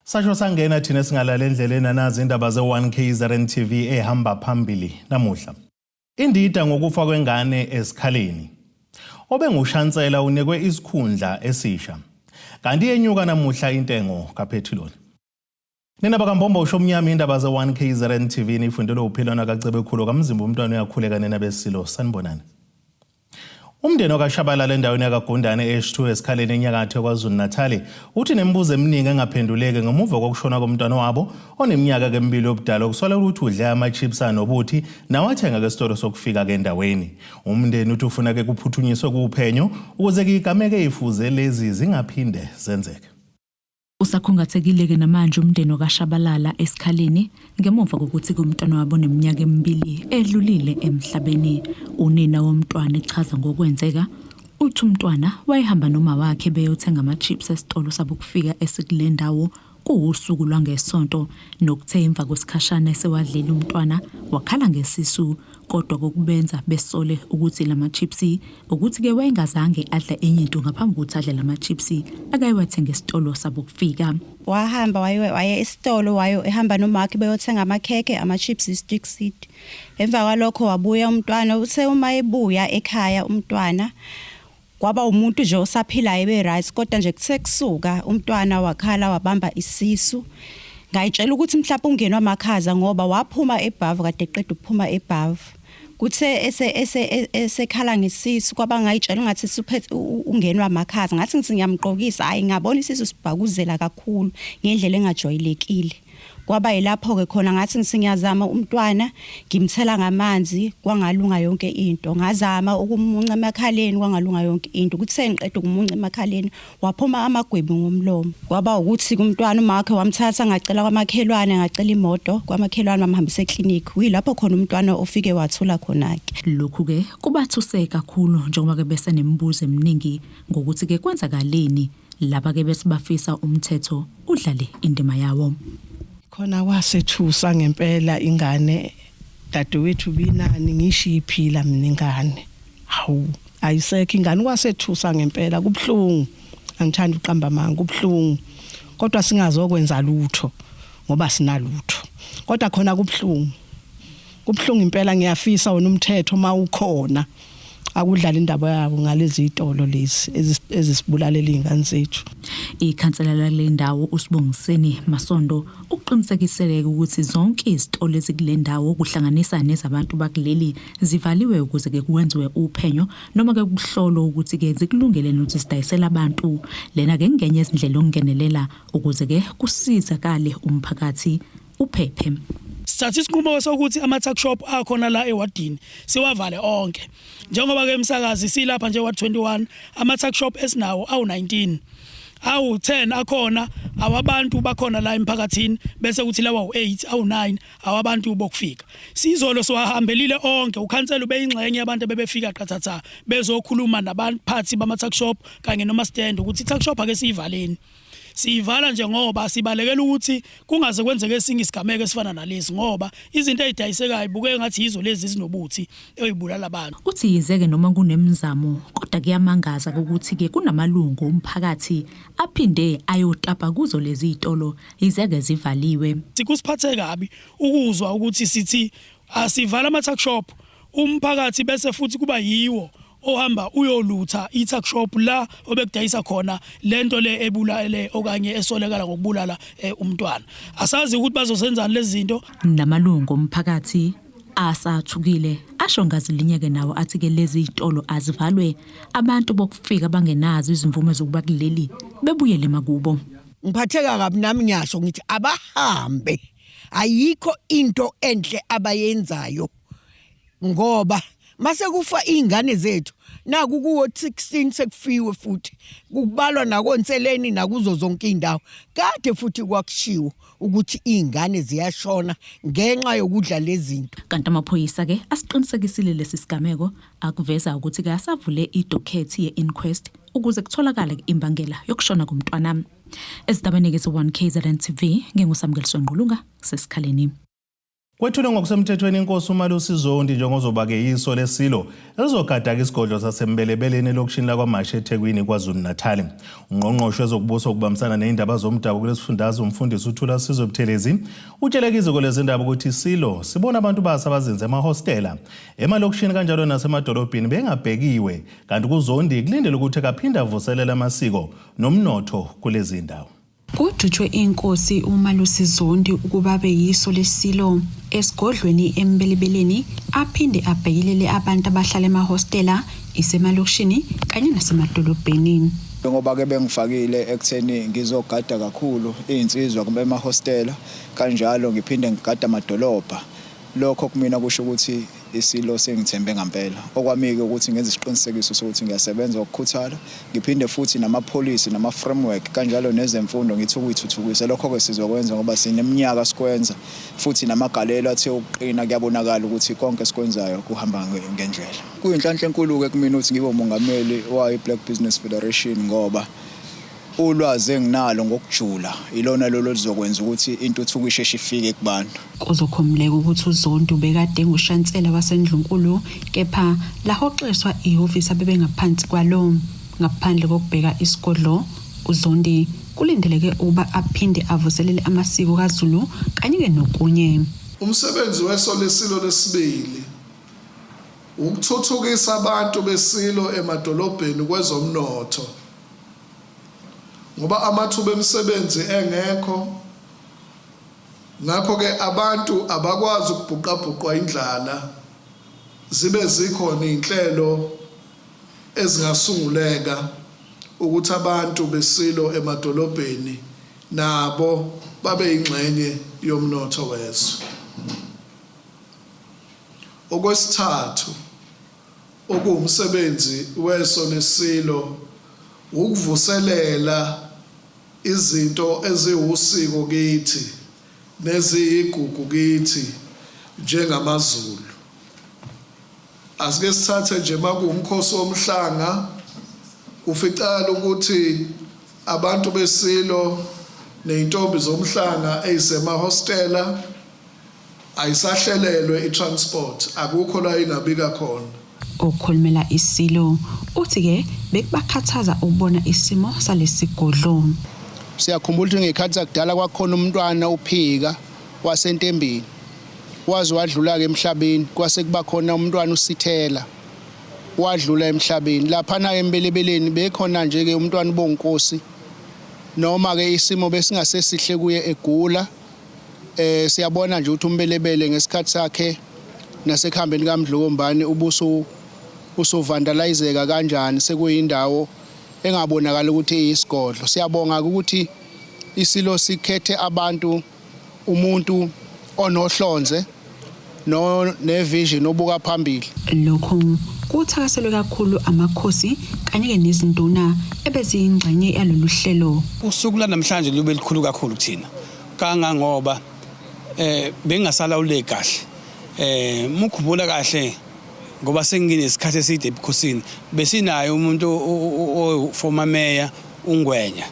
Sasho sangena thina singalala endleleni anazi indaba ze-1 KZN TV ehamba phambili namuhla. Indida ngokufa kwengane esikhaleni. Obengushansela unikwe isikhundla esisha. Kanti yenyuka namuhla intengo kaphethiloli. Nina bakaMbombo usho omnyama indaba ze-1 KZN TV nifundelwe uphilwana kaCebekhulu kaMzimba umntwana uyakhuleka nina besilo sanibonani. Umndeni okaShabalala endaweni yakaGundane eH2 esikhaleni enyakatho KwaZulu-Natal uthi nemibuzo eminingi engaphenduleki ngemuva kokushona komntwana wabo oneminyaka kemibili yobudala okusoleka ukuthi udle ama-chips anobuthi nawathenga kesitolo sokufika ke endaweni. Umndeni uthi ufuna ke kuphuthunyiswe kuphenyo ukuze kigameke ifuze lezi zingaphinde zenzeke. Usakhungathekile-ke namanje umndeni wakaShabalala eSikhaleni ngemuva kokuthi kumntwana wabo oneminyaka emibili edlulile emhlabeni. Unina womntwana echaza ngokwenzeka uthi umntwana wayehamba noma wakhe beyothenga ama-chips esitolo sabo kufika esikule ndawo kuwusuku lwangeSonto nokuthe emva kwesikhashana esewadlile umntwana wakhala ngesisu kodwa kokubenza besole ukuthi lama-chips ukuthi-ke wayengazange adla enye into ngaphambi kokuthi adle lama-chips akayewathenga esitolo sabo kufika. Wahamba waye esitolo wayo ehamba nomakhe beyothenga amakhekhe, ama-chips, i-stick seed. Emva kwalokho wabuya umntwana, uthe uma ebuya ekhaya umntwana kwaba umuntu nje osaphilayo ebe right, kodwa nje kuthe kusuka umntwana wakhala wabamba isisu. Ngayitshela ukuthi mhlawumbe ungenwa amakhaza ngoba waphuma ebhavu kade eqeda ukuphuma ebhavu. Kuthe ese ese esekhala ngesisu kwaba ngayitshela ngathi suphethe ungenwa amakhaza, ngathi ngithi ngiyamgqokisa, hayi ngabona isisu sibhakuzela kakhulu ngendlela engajwayelekile. Kwaba yilapho-ke khona ngathi ngithi ngiyazama umntwana ngimthela ngamanzi kwangalunga yonke into, ngazama ukumunca emakhaleni kwangalunga yonke into. Kuthe ngiqeda ukumunca emakhaleni waphuma amagwebu ngomlomo. Kwaba ukuthi kumntwana umakhe wamthatha, ngacela kwamakhelwane, ngacela imoto kwamakhelwane bamhambisa eklinikhi. Kuyilapho khona umntwana ofike wathula khona-ke. Lokhu-ke kubathuse kakhulu njengoba-ke besenemibuzo eminingi ngokuthi-ke kwenzakaleni laba-ke bese bafisa umthetho udlale indima yawo. Khona kwasethusa ngempela ingane dadewethu binani ngisho iphila mina ingane. Hawu ayisekho ingane kwasethusa ngempela kubuhlungu. Angithandi uqamba amanga kubuhlungu. Kodwa singazokwenza lutho ngoba sinalutho. Kodwa khona kubuhlungu. Kubuhlungu impela ngiyafisa wona umthetho mawukhona. Akudlala indaba yabo ngalezi zitolo lezi ezisibulalela izingane zethu. Ikhansela lale ndawo uSibongiseni Masondo ukuqinisekisele ukuthi zonke izitolo ezikule ndawo kuhlanganisa nezabantu bakuleli zivaliwe ukuze ke kwenziwe uphenyo noma ke kuhlolwe ukuthi ke zikulungele nokuthi zidayisele abantu. Lena ke ngenye yezindlela yokungenelela ukuze ke kusizakale umphakathi uphephe. Sithatha isinqumo sokuthi ama-tuck shop akhona la ewadini siwavale onke. Njengoba ke umsakazi silapha nje ward 21 ama-tuck shop esinawo awu-19 awu-10 akhona awabantu bakhona la emphakathini bese kuthi lawa awu-8 awu-9 awabantu bokufika. Sizolo siwahambelile onke, ukhansela ubeyingxenye yabantu abebefika qathatha bezokhuluma nabaphathi bama-tuck shop kanye noma-stand ukuthi i-tuck shop ake siyivaleni. Siyivala nje ngoba sibalekela ukuthi kungaze kwenzeke esinye isigameko esifana nalesi ngoba izinto ezidayisekayo ibukeka ngathi yizo lezi ezinobuthi eyibulala abantu. Uthi yize-ke noma kunemizamo kodwa kuyamangaza ukuthi-ke kunamalungu omphakathi aphinde ayotapa kuzo lezi zitolo yize-ke zivaliwe. Kusiphathe kabi ukuzwa ukuthi sithi asivala ama-tuck shop umphakathi bese futhi kuba yiwo ohamba uyolutha i-tuck shop la obekudayisa khona lento le ebulale okanye esolekala ngokubulala umntwana. Asazi ukuthi bazosenzani lezi zinto. Namalungu omphakathi asathukile asho ngazilinye-ke nawo athi-ke lezi zitolo azivalwe abantu bokufika bangenazo izimvume zokuba kuleli bebuyele emakubo. Ngiphatheka kabi nami ngiyasho ngithi abahambe, ayikho into enhle abayenzayo ngoba mase kufa izingane zethu naku kuwo 16 sekufiwe futhi kubalwa nakonseleni nakuzo zonke indawo kade futhi kwakushiwo ukuthi izingane ziyashona ngenxa yokudla lezinto. Kanti amaphoyisa ke asiqinisekisile lesi sigameko akuveza ukuthi ke asavule idokhethi ye-inquest ukuze kutholakale imbangela yokushona komntwana. Ezindabeni-ke ze-1 KZN TV nginguSamukeliso Ngqulunga sesikhaleni. Kwethulwe ngokusemthethweni inkosi uMalusi Zondi njengozoba-ke yiso lesilo elizogada-ke isigodlo saseMbelebeleni elokishini lakwaMashu eThekwini KwaZulu-Natal. Ungqongqoshe wezokubusa ukubambisana nezindaba zomdabu kulesifundazwe umfundisi uThula Sizwe Buthelezi utsheleke iziko lezindaba ukuthi isilo sibona abantu baso abazinze emahostela emalokishini kanjalo nasemadolobheni bengabhekiwe kanti kuZondi kulindele ukuthi akaphinde avuselele amasiko nomnotho kulezi ndawo. Kujutshwe inkosi uMalusi Zondi ukuba abe yiso leSilo esigodlweni eMbelebeleni aphinde abhekelele abantu abahlala emahostela, isemalokishini kanye nasemadolobheni. Njengoba-ke bengifakile ekutheni ngizogada kakhulu iy'nsizwa kumbe emahostela kanjalo ngiphinde ngigade amadolobha. Lokho kumina kusho ukuthi iSilo singithembe ngampela. Okwami-ke ukuthi ngenze isiqinisekiso sokuthi ngiyasebenza ngokukhuthala, ngiphinde futhi namapholisi nama-framework kanjalo nezemfundo ngithi ukuyithuthukisa. Lokho-ke sizokwenza ngoba sineminyaka sikwenza futhi namagalelo athe ukuqina kuyabonakala ukuthi konke esikwenzayo kuhamba ngendlela. Kuyinhlanhla enkulu-ke kumina ukuthi ngibe umongameli wayo i-Black Business Federation ngoba Ulwazi enginalo ngokujula ilona lolu oluzokwenza ukuthi intuthuko isheshe ifike kubantu. Kuzokhumuleka ukuthi uZondi ubekade engushansela waseNdlunkulu kepha lahoxiswa ihhovisi abebengaphansi kwalo. Ngaphandle kokubheka isigodlo, uZondi kulindeleke ukuba aphinde avuselele amasiko kaZulu kanye-ke nokunye. Umsebenzi weso leSilo lesibili wukuthuthukisa abantu beSilo emadolobheni kwezomnotho. Ngoba amathuba emisebenzi engekho, ngakho-ke abantu abakwazi ukubhuqabhuqwa indlala, zibe zikhona iy'nhlelo ezingasunguleka ukuthi abantu beSilo emadolobheni nabo babe yingxenye yomnotho wezwe. Okwesithathu, Okuwumsebenzi weso leSilo wukuvuselela izinto eziwusiko kithi neziyigugu kithi njengamaZulu. Asike sithathe nje makuwumkhosi womhlanga uficakala ukuthi abantu beSilo nezintombi zomhlanga ezisemahostela Ayisahlelelwe i-transport, akukho la ingabika khona. Okhulumela iSilo uthi-ke bekubakhathaza ukubona isimo salesigodlo. Siyakhumbula ukuthi ngey'khathi zakudala kwakukhona umntwana uPhika waseNtembeni waze wadlula-ke emhlabeni kwase kuba khona umntwana uSithela wadlula emhlabeni. Laphana-ke eMbelebeleni bekhona nje-ke umntwana uBonginkosi noma-ke isimo besingasesihle kuye egula. Eh siyabona nje ukuthi uMbelebele ngesikhathi sakhe nasekuhambeni kaMdlokombane ubuso usuvandalizeka kanjani sekuyindawo engabonakala ukuthi iyisigodlo. Siyabonga ukuthi isilo sikhethe abantu umuntu onohlonze no nevision obuka phambili. Lokhu kuthakaselwe kakhulu amakhosi kanye-ke nezinduna ebeziyingxenye yalolu hlelo. Usuku lwanamhlanje lube lukhulu kakhulu kuthina kangangoba eh bengingasalawuleki kahle eh mukhumbula kahle ngoba senginesikhathi eside ebukhosini besinaye umuntu o former mayor uNgwenya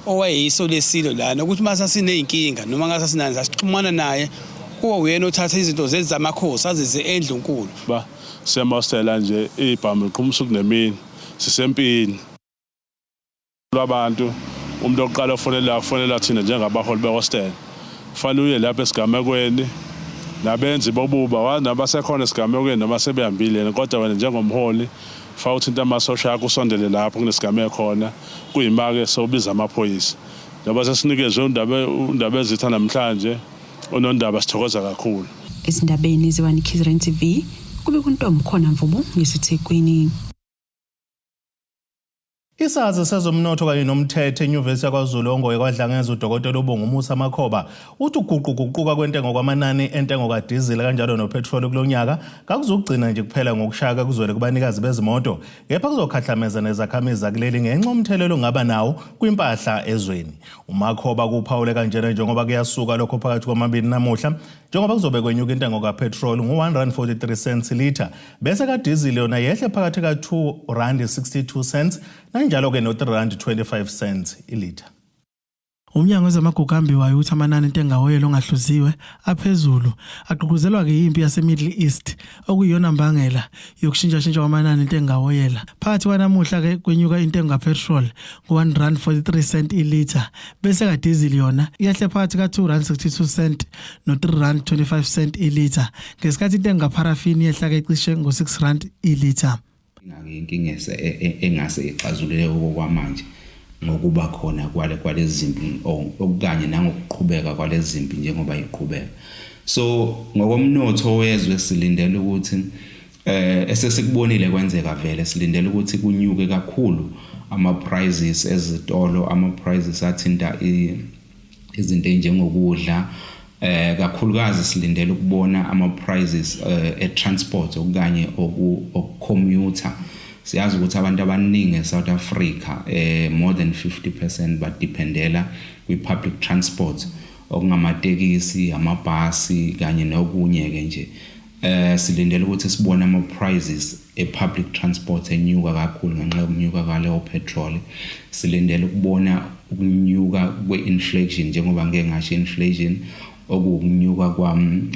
owayeyiso lesilo lana ukuthi uma sasiney'nkinga noma ngasasinani sasixhumana naye kuba uyena othatha izinto zethu zamakhosi azise endlunkulu. Ba siyamosela nje ibhamu liqhuma usuku nemini sisempini lwabantu umuntu oqala ofonela kufonela thina njengabaholi behostela fanele uye lapha esigamekweni nabenzi bobuba nabasekhona esigamekweni noma sebehambile kodwa wena njengomholi Faka uthinta amasosha akho usondele lapho kunesigameko khona kuyima-ke sewubiza amaphoyisa. Njengoba sesinikezwe uNdabezitha namhlanje uNondaba sithokoza kakhulu. Ezindabeni ze-One KZN TV kube kuNtomkhona Mvubu ngiseThekwini. Isazi sezomnotho kanye nomthetho eNyuvesi yaKwaZulu Ongoye KwaDlangeza uDokotela uBongumusa Makhoba uthi ukuguquguquka kwentengo kwamanani entengo kadizili kanjalo nopetroli kulo nyaka kakuzukugcina nje kuphela ngokushaka kuzwele kubanikazi bezimoto kepha kuzokhahlameza nezakhamizi zakuleli ngenxa omthelela ongaba nawo kwimpahla ezweni. UMakhoba kuphawule kanjena njengoba kuyasuka lokho phakathi kwamabili namuhla njengoba kuzobe kwenyuka intengo kapetroli ngu-1 rand 43 cents litha bese kadizili yona yehle phakathi ka-2 rand 62 cents nanjalo-ke no-3 rand 25 cents ilitha. Umnyango wezamagugu ambiwayo uthi amanani entengo kawoyela ongahluziwe aphezulu agqugquzelwa-ke yimpi yaseMiddle East okuyiyona mbangela yokushintshashintsha kwamanani entengo kawoyela. Phakathi kwanamuhla-ke kwenyuka intengo kapetrol ngo-1 rand 43 cent ilitha bese kadizili yona yehle phakathi ka-2 rand 62 cent no-3 rand 25 cent ilitha ngesikhathi intengo kapharafini yehla-ke cishe ngo-6 rand ilitha. Ingake inkinga engase ixazululeke okwamanje ngokuba khona kwale kwalezi zimpi okanye nangokuqhubeka kwalezi zimpi njengoba iqhubeka. So ngokomnotho wezwe silindele ukuthi eh esesikubonile kwenzeka vele silindele ukuthi kunyuke kakhulu ama prices ezitolo ama prices athinta izinto ezinjengokudla eh kakhulukazi silindele ukubona ama prices eh, e transport okanye okucommuter siyazi ukuthi abantu abaningi eSouth Africa eh more than 50% badependela kwi public transport okungamatekisi amabhasi kanye nokunye ke nje Eh silindele ukuthi sibone ama prices e public transport enyuka kakhulu ngenxa yokunyuka kwaleyo petrol. Silindele ukubona ukunyuka kwe inflation njengoba ngike ngasho inflation okuwukunyuka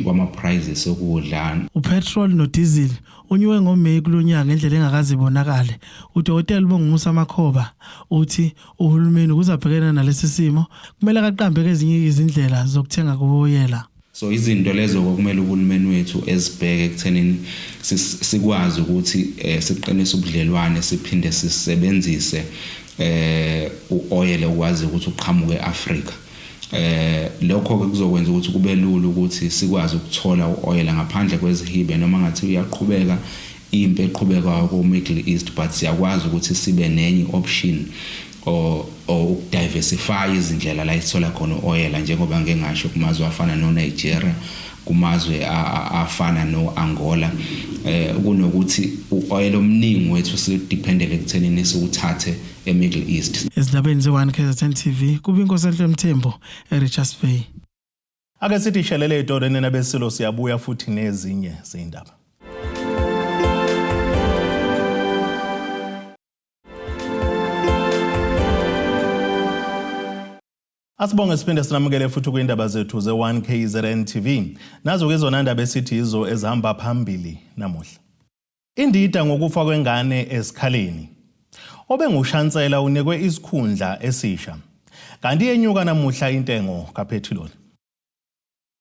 kwama prices okudla. Upetrol nodizili unyuke ngoMeyi kulo nyaka ngendlela engakaze ibonakale. UDokotela uBongumusa Makhoba uthi uhulumeni ukuze abhekene nalesi simo kumele aqambe ezinye izindlela zokuthenga kuwoyela. So izinto lezo okumele uhulumeni wethu ezibheke ekuthenini sikwazi ukuthi eh, siqinise ubudlelwane siphinde sisebenzise eh uoyele ukwazi ukuthi uqhamuke eAfrika eh lokho ke kuzokwenza ukuthi kube lula ukuthi sikwazi ukuthola uoyela ngaphandle kwezihibe noma ngathi uyaqhubeka impi eqhubekayo ko-Middle East but siyakwazi ukuthi sibe nenye option or or ukudiversify izindlela la esithola khona uoyela njengoba ngike ngasho kumazwe afana noNigeria kumazwe afana no-Angola eh kunokuthi uoyela omningi wethu sidependele ekuthenini siwuthathe eMiddle East. Ezindabeni ze-1 KZN TV kuBinkosenhle Mthembu eRichards Bay. Ake sithi shelele itolo nina besilo siyabuya futhi nezinye zindaba. Asibonge siphinde sinamukele futhi kwindaba zethu ze-1 KZN TV. Nazo ke zona ndaba esithi yizo ezihamba phambili namuhla. Indida ngokufa kwengane esikhaleni. Obengushansela unikwe isikhundla esisha. Kanti yenyuka namuhla intengo kaphethiloli.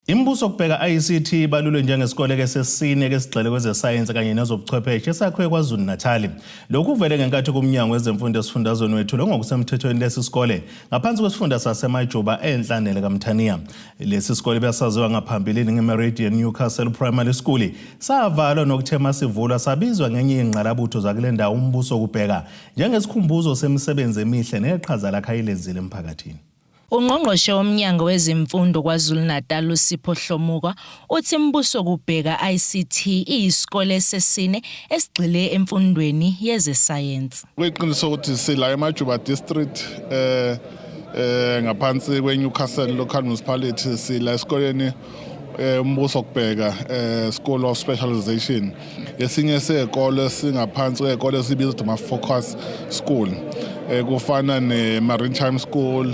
Imibuso kubheka ICT ibalulwe njengesikole ke sesine ke sigxile kwezesayensi kanye nezobuchwepheshe esakhiwe KwaZulu-Natal. Lokhu kuvele ngenkathi kumnyango wezemfundo esifundazweni wethu ngokusemthethweni lesi sikole ngaphansi kwesifunda saseMajuba enhla likaMthaniya. Lesi sikole besaziwa ngaphambilini ngeMeridian Newcastle Primary School savalwa nokuthe masivulwa sabizwa ngenye ingqalabutho zakule ndawo umbuso kubheka njengesikhumbuzo semisebenzi emihle neqhaza lakhe ayilenzile emphakathini. Ungqongqoshe woMnyango wezeMfundo KwaZulu-Natal uSipho Hlomuka uthi imibuso kubheka ICT iyisikole sesine esigxile emfundweni yezesayensi. Kuyiqiniso ukuthi sila eMajuba District eh eh ngaphansi kweNewcastle Local Municipality sila esikoleni eh, umbuso kubheka eh, School of Specialization esinye sezikole singaphansi kwezikole esibiza ukuthi ama-focus school eh, kufana ne-maritime school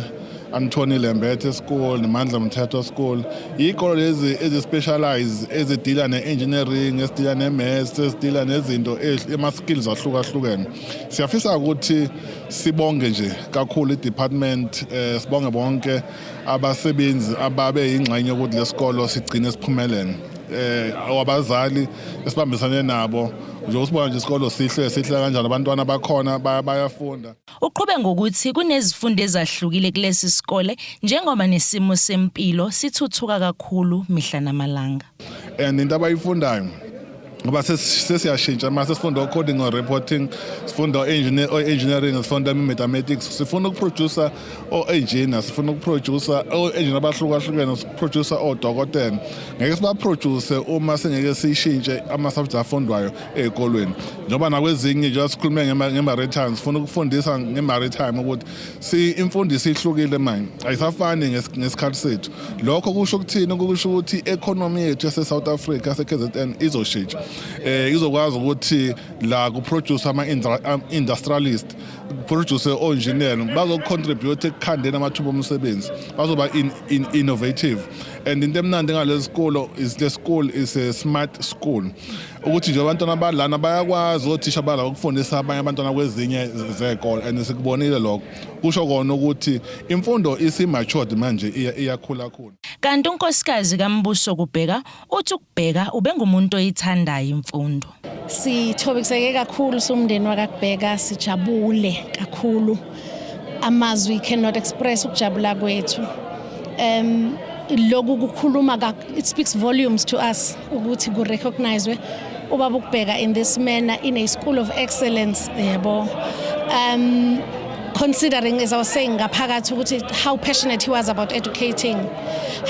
Anthony Lembethe School neMandla Mthetho School iy'kole lezi ezi-specialize ezidila ne-engineering ezidila ne-maths ezidila nezinto ama-skills ahlukahlukene siyafisa ukuthi sibonge nje kakhulu i-department eh, sibonge bonke abasebenzi ababe yingxenye yokuthi lesikolo sigcine siphumelele eh abazali esibambisane nabo nje usibona nje isikolo sihle sihle kanjani abantwana bakhona bayafunda Uqhube ngokuthi kunezifundo ezahlukile kulesi sikole njengoba nesimo sempilo sithuthuka kakhulu mihla namalanga. And into abayifundayo ngoba sesiyashintsha mase sifunda o-coding o-reporting sifunda o-engineering sifunda i-mathematics sifuna ukuproducer o-engineer sifuna ukuproducer o-engineer abahlukahlukene siproducer odokotela ngeke sibaproduce uma singeke sishintshe ama-subject afundwayo ey'kolweni njengoba nakwezinye njengoba sikhulume nge-maritime sifuna ukufundisa nge-maritime ukuthi si imfundiso ihlukile manje ayisafani ngesikhathi sethu lokho kusho ukuthini kusho ukuthi i-economy yethu yase-South Africa yase-KZN izoshintsha Izokwazi ukuthi la kuproduce ama industrialist, produce onjiniyela, bazocontribute ekukhandeni amathuba omsebenzi, bazoba innovative. And into emnandi ngalesi sikolo is the school is a smart school, ukuthi nje abantwana balana bayakwazi, othisha bala ukufundisa abanye abantwana kwezinye zekole, and sikubonile lokho. Kusho kona ukuthi imfundo isi-matured manje, iyakhula khula. Kanti unkosikazi kaMbuso Kubheka uthi uKubheka ubengumuntu oyithandayo imfundo. Sithobekiseke kakhulu somndeni wakaKubheka, sijabule kakhulu. Amazwi cannot express ukujabula kwethu. Lokhu kukhuluma, it speaks volumes to us ukuthi ku recognizewe ubaba uKubheka in this manner in a school of excellence, yabo. Considering, as I was saying ngaphakathi, ukuthi how passionate he was about educating,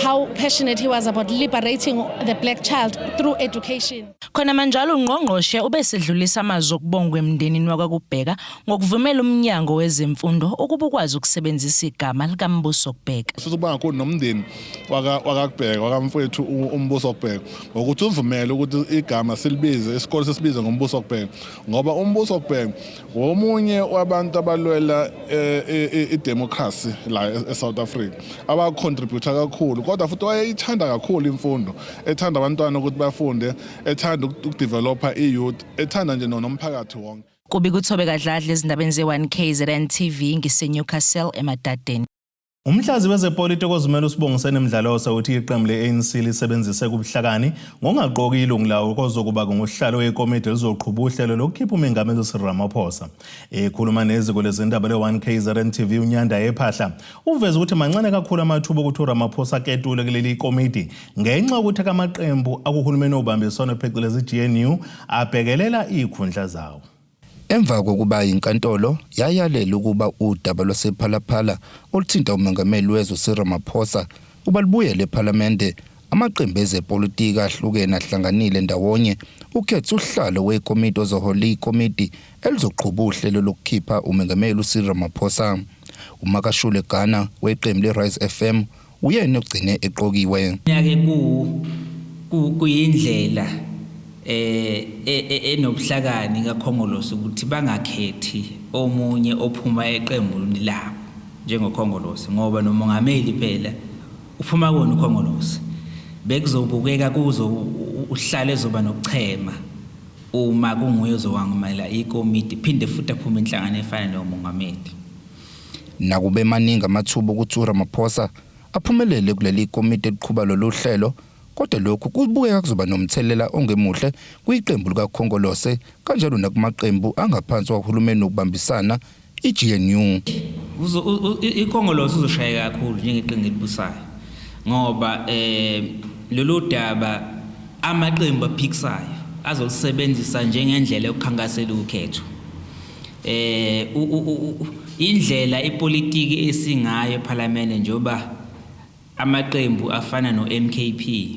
how passionate he was about liberating the black child through education. Khona manjalo, ungqongqoshe ubesedlulisa amazwi okubongwa emndenini wakwaKubheka ngokuvumela umnyango wezemfundo ukuba ukwazi ukusebenzisa igama likaMbuso Kubheka. Sizoba kakhulu nomndeni wakaKubheka, wakamfowethu uMbuso Kubheka, ngokuthi uvumele ukuthi igama silibize, isikole sesibize ngoMbuso Kubheka, ngoba uMbuso Kubheka womunye wabantu abalwela idemocracy la eSouth Africa, abacontribute kakhulu, kodwa futhi wayeyithanda kakhulu imfundo, ethanda abantwana ukuthi bafunde, ethanda ukudevelopa i-youth, ethanda nje nomphakathi wonke. Kubi kuthobe kadladla ezindabeni ze-1 KZN TV, ngise-Newcastle eMadadeni. Umhlazi wezepolitiki ozimele uSibongiseni Mdlalose uthi iqembu le-ANC lisebenzise kubuhlakani ngokungaqoki ilungu lawo kozokuba ngusihlalo wekomiti elizoqhuba uhlelo lokukhipha umengameli uCyril Ramaphosa. Ekhuluma neziko lezindaba le-1 KZN TV, uNyanda Ephahla uveze ukuthi mancane kakhulu amathuba okuthi uRamaphosa aketule kuleli komiti ngenxa yokuthi amaqembu akuhulumeni obambiswano phecelezi GNU abhekelela izikhundla zawo. Emva kokuba inkantolo yayalela ukuba udaba lwasePhalaphala oluthinta umengameli wezwe Cyril Ramaphosa uba libuyele ePhalamende, amaqembu ezepolitiki ahlukene ahlanganile ndawonye ukhetha usihlalo wekomiti ozohola ikomiti elizoqhuba uhlelo lokukhipha umengameli uCyril Ramaphosa. UMakashule Gana weqembu le-Rise FM uyena ogcine eqokiwe. Yake ku kuyindlela enobuhlakani kaKhongolose ukuthi bangakhethi omunye ophuma eqembini labo njengoKhongolose, ngoba nomongameli phela uphuma kona uKhongolose. Bekuzobukeka kuzo uhlale ezoba nokuchema uma kunguye ozowangamela ikomiti, phinde futhi aphume inhlangano efana nomongameli. Nakube maningi amathuba ukuthi uRamaphosa aphumelele kuleli komiti eliqhuba lolu hlelo, kodwa lokhu kubukeka kuzoba nomthelela ongemuhle kwiqembu likaKhongolose kanjalo nakumaqembu angaphansi kwahulumeni wokubambisana i-GNU. IKhongolose uzoshayeka kakhulu njengeqembu elibusayo, ngoba lolu daba amaqembu aphikisayo azolisebenzisa njengendlela yokukhankasela ukhetho. Indlela ipolitiki esingayo ePhalamende, njengoba amaqembu afana no-MKP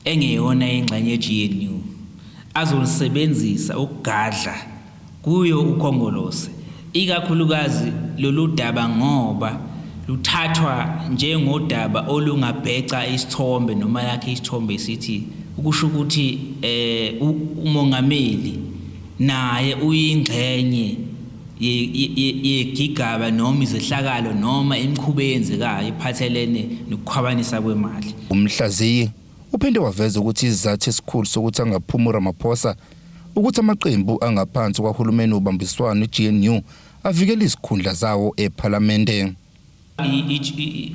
engeyona ingxenye ye-GNU azolisebenzisa ukugadla kuyo uKhongolose, ikakhulukazi lolu daba, ngoba luthathwa njengodaba olungabheca isithombe noma lakhe isithombe sithi ukusho ukuthi umongameli naye uyingxenye yegigaba noma izehlakalo noma imikhuba eyenzekayo iphathelene nokukhwabanisa kwemali. Umhlaziyi uphinde waveza ukuthi isizathu esikhulu sokuthi angaphumi uRamaphosa ukuthi amaqembu angaphansi kwahulumeni wobambiswano i-GNU avikele izikhundla zawo ePhalamende.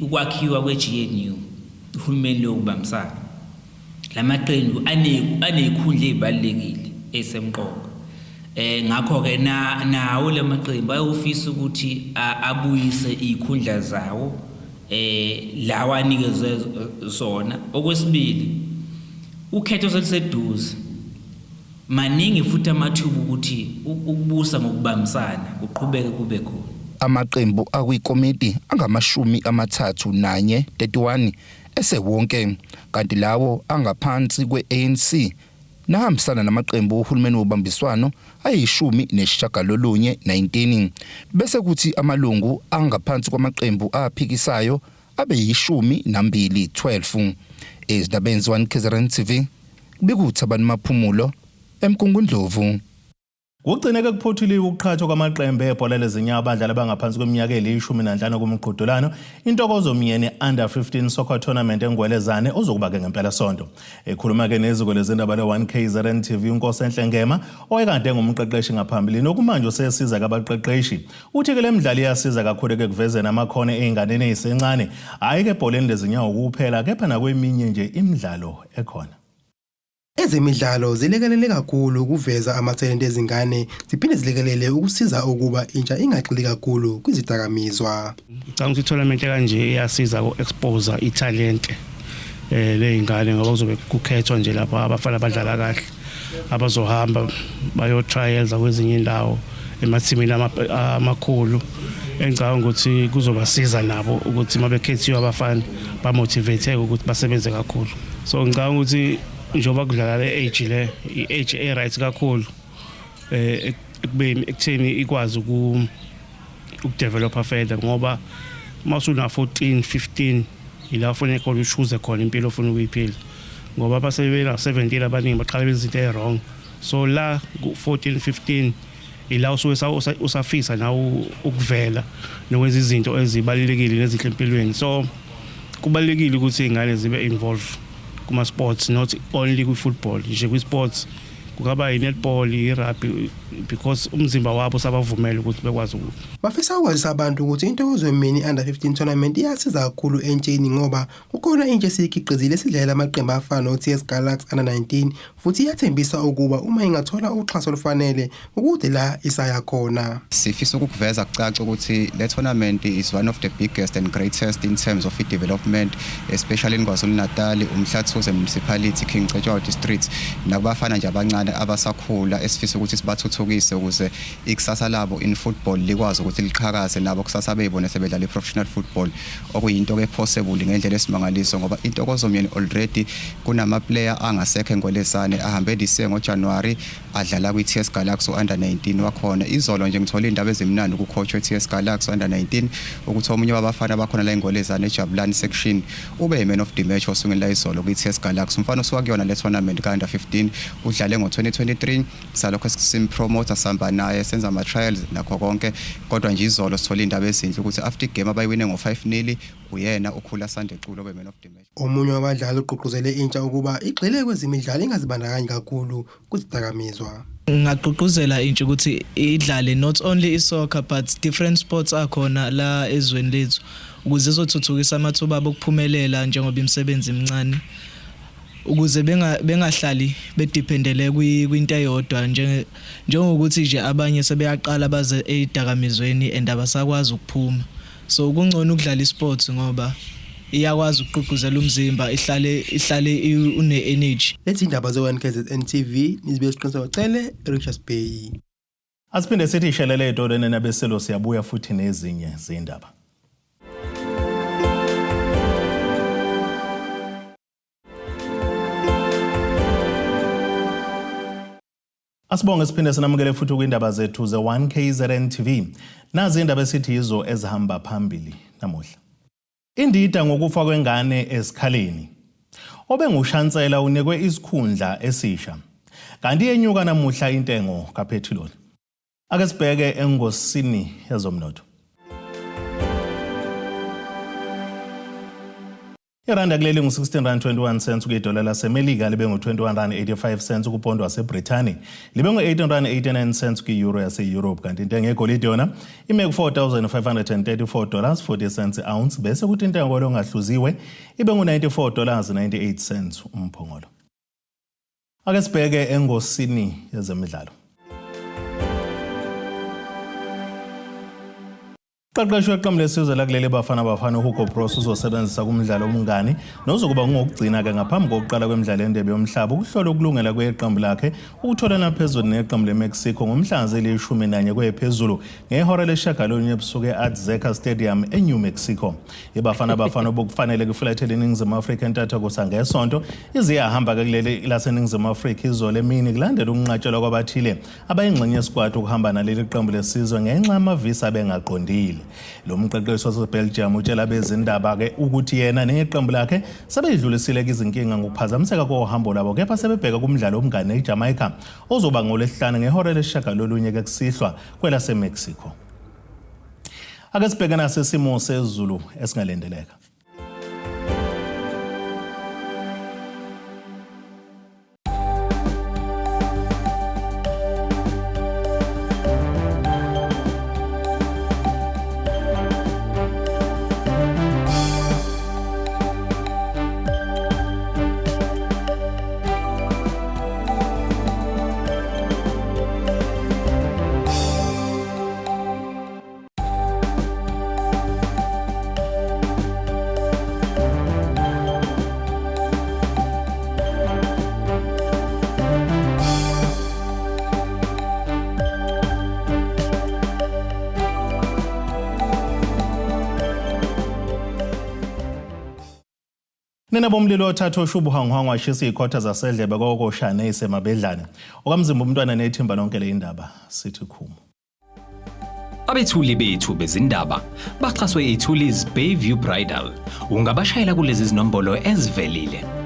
Ukwakhiwa kwe-GNU, uhulumeni lokubambisana, lamaqembu anezikhundla ezibalulekile esemqoka. Ngakho ke na nawo lamaqembu ayofisa ukuthi abuyise izikhundla zawo lawa anikezwe zona. Okwesibili, ukhetho seliseduze, maningi futhi amathuba ukuthi ukubusa ngokubambisana kuqhubeke kube khona. Amaqembu akwikomiti angu-31, 31 esewonke, kanti lawo angaphansi kwe-ANC nahambisana namaqembu ohulumeni wobambiswano ayi-19, 19, bese kuthi amalungu angaphansi kwamaqembu aphikisayo abe yi-12, 12. Ezindabeni 1 KZN TV, Kubika uThabani Maphumulo eMgungundlovu. Kugcine ke kuphothuliwe ukuqhathwa kwamaqembu ebhola lezinyawo abadlali abangaphansi kweminyaka elishumi nanhlanu kumqhudelwano Intokozo Myeni Under 15 Soccer Tournament eNgwelezane ozokuba ke ngempelasonto. Ekhuluma ke neziko lezindaba le-1 KZN TV uNkosenhle Ngema owayekade engumqeqeshi ngaphambilini okumanje usesiza kabaqeqeshi uthi ke le midlalo iyasiza kakhulu ke kuvezeni amakhono ey'nganeni ey'sencane hhayi ke ebholeni lezinyawo kuphela kepha nakweminye nje imidlalo ekhona. Ezemidlalo zilekelele kakhulu ukuveza amathalente ezingane ziphinde zilekelele ukusiza ukuba intsha ingagxili kakhulu kwizidakamizwa. Ngicabanga ukuthi i-tournament kanje iyasiza ku-expose ithalente ley'ngane ngoba kuzobe kukhethwa nje lapha abafana abadlala kahle abazohamba bayo-trials kwezinye indawo emathimini amakhulu engicabanga ukuthi kuzobasiza nabo ukuthi uma bekhethiwe abafana bamotivate ukuthi basebenze kakhulu. So ngicabanga ukuthi njengoba kudlala le age le, i-age e-right kakhulu ekubeni ekutheni ikwazi ukudevelopa further, ngoba uma usuna 14 15 ila ufuna khona uchoose khona impilo ofuna ukuyiphila, ngoba abasebena 17 abaningi baqala benza izinto e-wrong. So la ku 14 15 ila usuke usafisa nawe ukuvela nokwenza izinto ezibalulekile nezinhle empilweni. So kubalulekile ukuthi izingane zibe involved kuma sports, not only kwi football nje, kwi sports kungaba i-netball, i-rugby, because umzimba wabo sabavumela ukuthi bekwazi Bafisa ukwazisa abantu ukuthi Intokozo Myeni Under 15 Tournament iyasiza kakhulu entsheni ngoba kukhona intsha esiyikhiqizile esidlalela amaqembu afana no-TS Galaxy Under 19 futhi iyathembisa ukuba uma ingathola uxhaso olufanele ukude la isaya khona. Sifisa ukukuveza kucace ukuthi le tournament is one of the biggest and greatest in terms of development, especially in KwaZulu-Natal, uMhlathuze Municipality, King Cetshwayo District, nakubafana nje abancane abasakhula esifisa ukuthi sibathuthukise ukuze ikusasa labo in football likwazi ukuthi liqhakaze, nabo kusasa beyibone sebedlala i-professional football, okuyinto ke possible ngendlela esimangaliso, ngoba Intokozo Myeni already kunama player angasekho eNgwelezane ahambe this year ngoJanuary adlala kwi-TS Galaxy under 19 wakhona. Izolo nje ngithola indaba ezimnandi ku-coach we-TS Galaxy under 19 ukuthi omunye wabafana bakhona la eNgwelezane eJabulani section ube man of the match osungeni la izolo kwi-TS Galaxy. Umfana osuka kuyona le tournament ka-under 15 udlale ngo-2023, salokho simpromoter, sihamba naye, senza ama-trials nakho konke, kodwa nje izolo sithola indaba ezinhle ukuthi after igame abayiwine ngo-5 nil, uyena ukhula Sande Culo obe man of the match. Omunye wabadlali ugqugquzele intsha ukuba igxile kwezemidlalo ingazibandakanyi kakhulu kuzidakamizwa. Ngingagqugquzela intsha ukuthi idlale not only isoccer but different sports akhona la ezweni lethu ukuze izothuthukisa amathuba abo okuphumelela, njengoba imisebenzi imincane, ukuze bengahlali bedependele kwinto eyodwa, njengokuthi nje abanye sebeyaqala baze ezidakamizweni and abasakwazi ukuphuma. So kungcono ukudlala isport ngoba iyakwazi ukugqugquzela umzimba ihlale une energy. Lezi indaba ze-1 KZN TV nizibe siqiniseko cele Richards Bay. Asiphinde sithi ishelele ey'tolweni nabeselo, siyabuya futhi nezinye zindaba. Asibonge siphinde sinamukele futhi kwindaba zethu ze-1 KZN TV. Nazi indaba esithi yizo ezihamba phambili namuhla. Indida ngokufa kwengane esikhaleni. Obengushansela unikwe isikhundla esisha. Kanti yenyuka namuhla intengo kaphethiloli. Ake sibheke engosini yezomnotho. Iranda kuleli ngu-16 rand 21 cents kuyidola laseMelika, libe ngu-21 rand 85 cents kupondo waseBrithani, libe ngu-18 rand 89 cents kwi-euro yase-Europe, kanti intengo yegolide yona ime ku-$4,534 40 cents ounce, bese kuthi intengo yongahluziwe ibe ngu-$94 dollars 98 cents umphongolo. Ake sibheke engosini yezemidlalo. Qeqeshi weqembu lesizwe lakuleli Bafana Bafana uHugo Broos uzosebenzisa kumdlalo omngani nozokuba ngokugcina-ke ngaphambi kokuqala kwemidlalo yendebe yomhlaba ukuhlola ukulungela kweqembu lakhe ukutholana phezulu neqembu leMexico ngomhla zili-11 kwephezulu ngehora lesishiyagalolunye ebusuku e-Azteca Stadium eNew Mexico. IBafana Bafana obukufanele kufulathele iNingizimu Afrika entathakusa ngesonto iziyahamba-ke kuleli laseNingizimu Afrika izolo emini kulandela ukunqatshelwa kwabathile abayingxenye yesikwati ukuhamba naleli qembu lesizwe ngenxa yamavisa abengaqondile. Lo mqeqeshi waseBelgium utshela abezindaba-ke ukuthi yena neqembu lakhe sebeyidlulisile izinkinga ngokuphazamiseka kohambo lwabo kepha sebebheka kumdlalo womngane neJamaica ozoba ngolwesihlanu ngehora lesishiyagalolunye-ke kusihlwa kwelaseMexico. Ake sibheke nasi isimo sezulu esingalindeleka. Nina bomlilo othatha oshubuhangwangwa ashisa izikhotha zasedlebe kokoshane isemabedlane. Okamzimba umntwana nethimba lonke le indaba sithi khumu. Abethuli bethu bezindaba baxhaswe iThulis Bayview Bridal. Ungabashayela kulezi zinombolo ezivelile.